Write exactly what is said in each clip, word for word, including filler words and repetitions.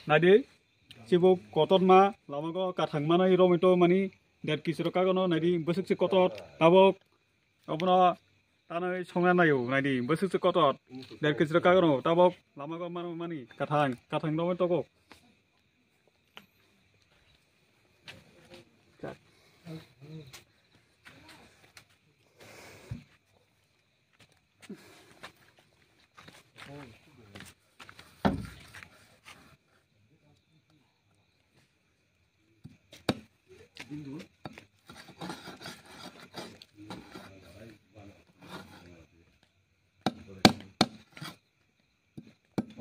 Naidi, chibuk kotor ma, lama go kathang manai romito mani, der kisiro kagono naidi, bwswk se kotor, tabuk, obono tanai songna nayo, naidi, bwswk se kotor, der kisiro kagono, tabuk, lama go mano mani, kathang, kathang romito go.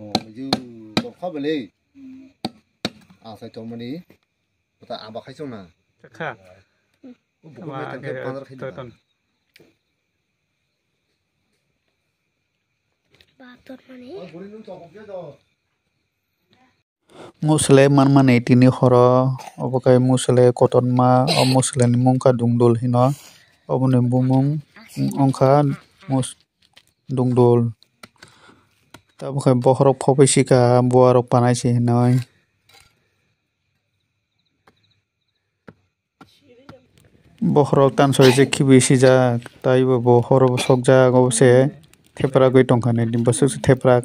Oh, you borkha belai. Ah, sai tongmani. Kota aba khai chong na. Kha. Oh, buku Ama, mai tangke eh, pandar khai to na. Ton. Bator mani. Oh, buri nung chokok je do. Musle manmani tini horo, obo khe musle kotorma, o musle ni mung kha dungdul hino, oboni bumung wngkha mus-, dungdul. Tabukhe bokhorok phobwi sikha, buarok panai se hinoi. Bokhorok tansoi se khibi sijak, taibo bo horo bo sokjak, obo se theprak oi tongkha nini, bwswk se theprak,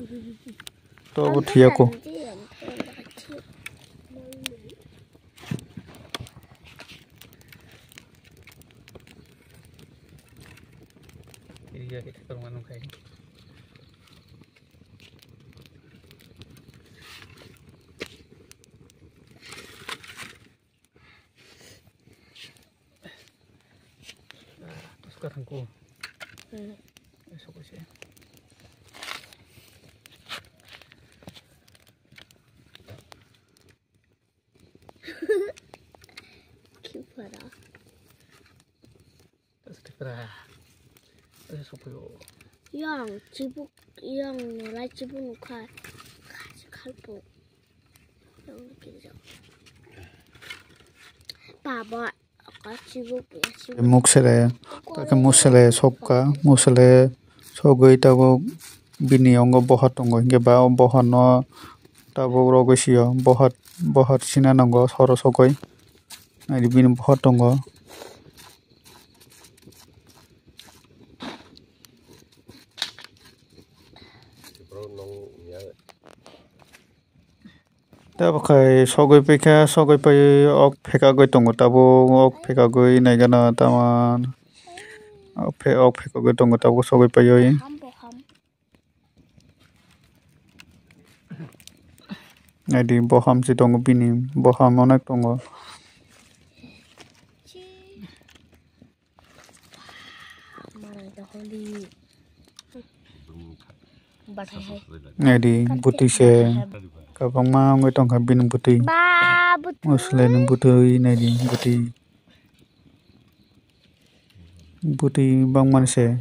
to bo thiyako. Tus ka thangko. Hmm. Eso ko se. Kipara. Tus ka pra. Eso ko yo. Yang chibuk, yang nolai chibuk nukha. Khasi khalpo. Baba, ka chibuk ya chibuk. Muksele, take muksele sokka, muksele sogwi tabuk bini ongo bohor tongo, hinkhe ba o bohorno tabuk rogwi sio, bohor, bohor sina nango, soro sogwi. Naidi bini bohor tongo. Tabuk khai sogwi paikha, sogwi paiwi ok phekagwi tongo tabuk, ok phekagwi naigana tama. Ok phe-, ok phekagwi tongo tabuk sogwi paiwi. Naidi boham se tongo bini, boham onek tongo. Naidi bwtwi se kwbangma wngwi tongkha bini bwtwi. Musle ni bwtwi naidi bwtwi. Bwtwi bangmani se.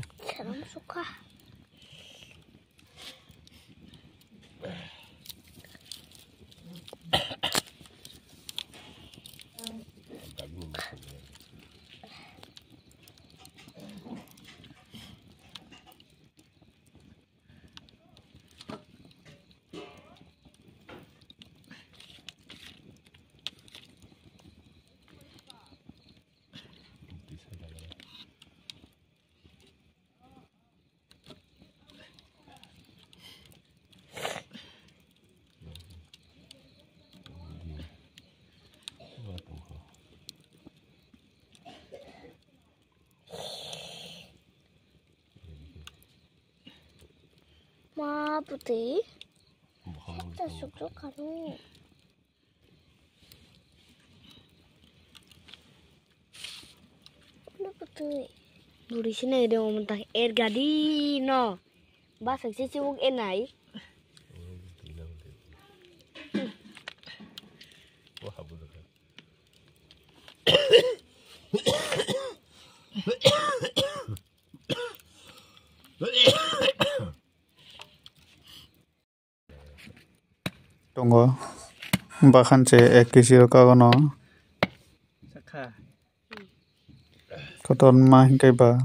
Ma putih. Sukjak kanu. Buri sinai de omo tak er gadi no. Basa chichi buk enai. Tongo. Bakhan se ek kg rok kagono. Kotorma hinkai ba.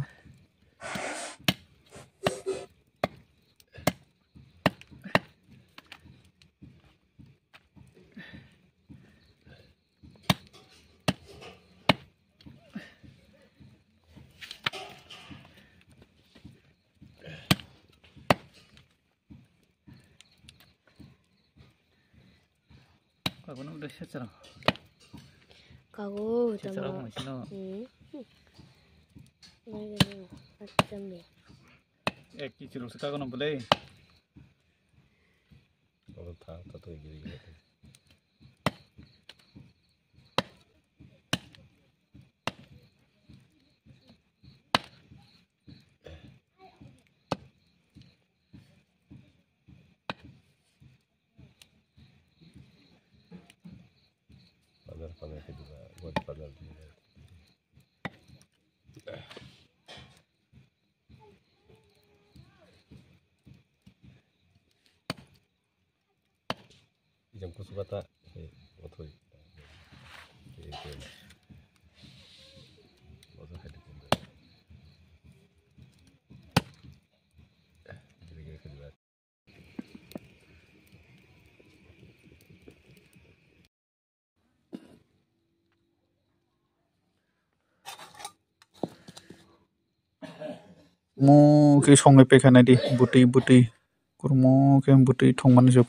Kago no de sechara. Kago, sechara tamo. Mo sino. Hmm. Nai gani, acham de. Ek kichiro se kago no bole. Oro tha, tha, tha, giri, giri. Padar, padar, padar, padar, padar. Jam kusu bata, eh, othoi. Eh, eh. Othoi khadi pun. Giri giri khadi bata. Mo khe songwi paikha naidi, bwtwi bwtwi. Kurmo khe bwtwi thwngmani jok.